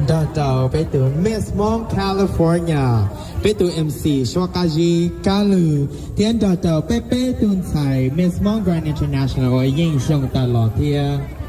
Nrog rau peb tus Miss Hmoob California, peb tus M C suab qab zib Kab Lwm, thiab nrog rau peb peb tug ntxhais Miss Hmoob Grand International uas yeej xyoo tas los thiab.